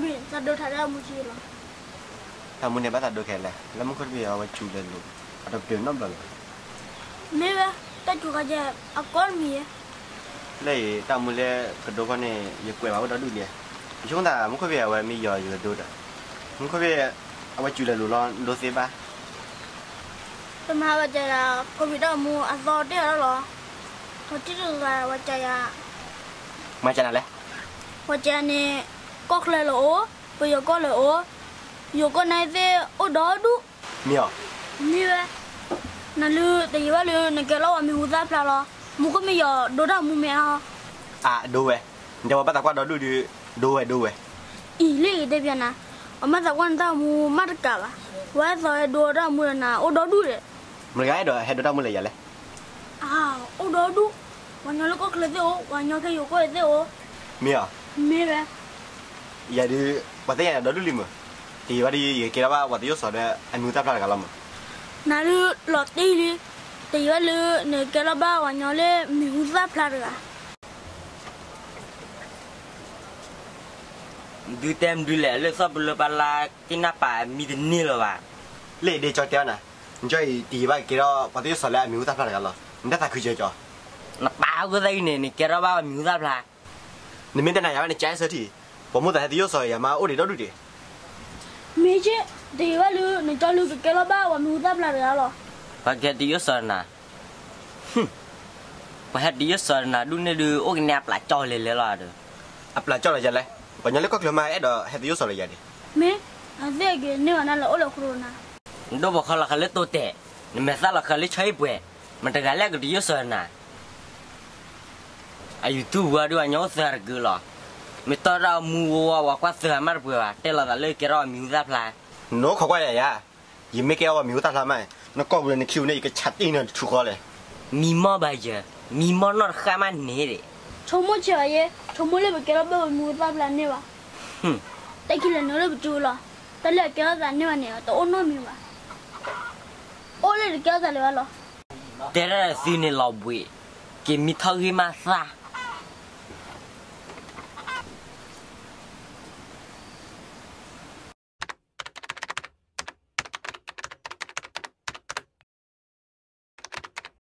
သးဒိးထီၣ်တၢ်မူလီၤ. တၢ်မူန့ၣ်ဘၣ်သးဒိးခဲလၢာ်, လၢမူခိၣ်တဘ့ၣ်အဝဲစူၤလၢာ်လိၤ, အတပတုာ်နီတဘျီလၢၤ. မ့ၢ်ဝဲ, တၢ်စူၤခါကဲ, အကီတမံၤဧါ. လၢအံၤ တၢ်မူလၢကဒိခီန့ၣ် ယကွဲးဘၣ်အိၣ်ဒီဒူၣ်လံ. ယဆိကမိၣ်သး မူခိၣ်တဘ့ၣ်အဝဲမ့ၢ်ယီၤယကဒိဒီး, မူခိၣ်တဘ့ၣ်, အဝဲစူၤလၢာ်လိၤလီၤ ဒိသ့ဘၣ်. တမၤဝဲကယၤ, ကိးမံၤတၢ်မူအသီတ့ၢ်အီၤလီၤ. ထီၣ်ထံၣ်တဂၤဝဲကယၤ, မၤကနၤလဲၣ်. ဝဲကယၤန့ၣ်, ကီၢ်ချၢလၢအိၣ်, ပယီၤကီၢ်လၢအိၣ်, ယိၤကီၢ်န့ၣ်သ့ၣ်အိၣ်ဒီဒူၣ်. မ့ၢ်အီၤ. မ့ၢ်ဝဲ. နလုတယံာ်ဘၣ်လၢနကဲလီၤပှၤမံၤဟူသၣ်ဖျါလီၤ. မူခိၣ်မ့ၢ်ယီၤဒိတၢ်မူမ့ၢ်ဧါ. အဒိဝဲ, နတဲပှၤဘၣ်သးကွၢ်ဒီဒူၣ်ဒီး, ဒိဝဲဒိဝဲ. အံၤလၢအံၤတဲပျးနၤ, ပှၤမၤသးကွၢ်နတၢ်မူမးတကးဘၣ်. ဝဲသီဟဲဒိတၢ်မူဒီးနၤအိၣ်ဒီဒူၣ်ဒီး. မတၤဂၤအဲၣ်ဒိးဟဲဒိတၢ်မူလၢယၤလဲၣ်. အါ, အိၣ်ဒီဒူၣ်, ပှၤညီလၢကီၢ်ချၢသ့ၣ်အိၣ်, ပှၤညီခဲယိၤကီၢ်သ့ၣ်အိၣ်. မ့ၢ်အီၤ. မ့ၢ်ဝဲ. ယၤဒုး, ပှၤသ့ၣ်ညါဒီဒူၣ်လံမး, တယံာ်ဘၣ်ဒုးယကဲထီၣ်ဘၣ်ပှၤသယိၣ်စီၤဒီးအမံၤဟူသၣ်ဖျါတဂၤလီၤမး. နၤဒုးလီၤတံၢ်လံ, တယံာ်ဘၣ်လၢနကဲထီၣ်ဘၣ်ပှၤညီလၢ မံၤဟူသၣ်ဖျါတဂၤ. ဒုးတဲမနုၤလဲၣ်, လၢသီၣ်ပူၤလၢပလါက့ၤနၢ်ပာ်မံတန့ၢ်လၢၤဘၣ်. လၢအံၤဒ့ကၠီတဲအီၤနၤ, နကၠီအံၤတယံာ်ဘၣ်ကကဲထီၣ်ပှၤသယိၣ်စီၤလၢအမံၤဟူသၣ်ဖျါတဂၤလီၤ. နတၢ်သးခုကၠီကၠီ. နပာ်အဃိသတးအံၤန့ၣ် နကဲထီၣ်ဘၣ်ပှၤမံၤဟူသၣ်ဖျါ. နမ့ၢ်တဲနၤယၤဘၣ်န့ၣ် ကၠဲးဆၢထံၣ်, ပှၤမူသးဟဲသယိၣ်စီၤယၤမါအိၣ်ဒံးဒီဒူၣ်ဒံး. မ့ၢ်က့, တယံာ်ဘၣ်လၢနကၠီလၢကကဲထီၣ်ဘၣ်ပှၤမံၤဟူသၣ်ဖျါတဂၤလီၤ. ပှၤကဟဲသယိၣ်စီၤနၤ. ပှၤဟဲသယိၣ်စီၤနၤဒူၣ်န့ၣ်ဒုး အိၣ်ကန့ၢ်အပျၢ်ကၠီလဲၤလဲၤလီၤဒီး. အပျၢ်ကၠီလီၤယၤလဲၣ်, ပှၤညီလၢကီၢ်ချၢမးအဲၣ်ဒိးဟဲသယိၣ်စီၤလၢယၤဒံး. မ့ၢ်, အသ့ၣ်က့ၤန့ၢ်ဝဲနၤလၢအိၣ်လၢဃိရိနၤ. နဒိၣ်ပိာ်ခီလီၤဃာ်လၢတိတဲာ်, နမဲာ်သၣ်လီၤဃာ်လၢဆီဟံၣ်ပှဲၤ, မတၤတဂၤလဲၣ်ကသယိၣ်စီၤနၤ. အ YouTube ဝဲဒုး ပှၤညီအိၣ်သၢတကုာ်လီၤ. မ့ၢ်တီၢ်တၢ်မူဝီဝီ ပှၤကွၢ်သၢမးတပှဲၤဘၣ်, တဲလီၤသးလၢကဲထီၣ်ပှၤမံၤဟူသၣ်ဖျါ. နအိၣ်ခိးကွၢ်ယၤယၤ, ယမ့ၢ်ကဲထီၣ်ပှၤမံၤဟူသၣ်ဖျါမး, နကိာ်ပူၤဒီးနခံပူၤန့ၣ် ယကဆးတံၢ်နၤတဆူဃီလဲၣ်. မံမီၢ်ဘၣ်ယၤ, မံမီၢ်နီၢ်တဃၣ်မးန့ၣ်ဒံး. ဆိကမိၣ်ဆဲးဘၣ်ယဲ, ဆိကမိၣ်လၢပကဲထီၣ်ဘၣ်ပှၤမံၤဟူသၣ်ဖျါန့ၢ်ဘၣ်. တၢ်ခံလၢာ်န့ၣ်အိၣ်လၢပစုပူၤလီၤ. တၢ်လၢအကဲထီၣ်သးန့ၢ်ဘၣ်န့ၣ် တအိၣ်နီတမံၤဘၣ်. အိၣ်လၢတကဲထီၣ်သးလၢၤဘၣ်လီၤ. တဲဒၣ်သုန့ၣ်လီၤဘှံး, က့ၤမံထီၣ်ဂ့ၢ်မးသၣ်.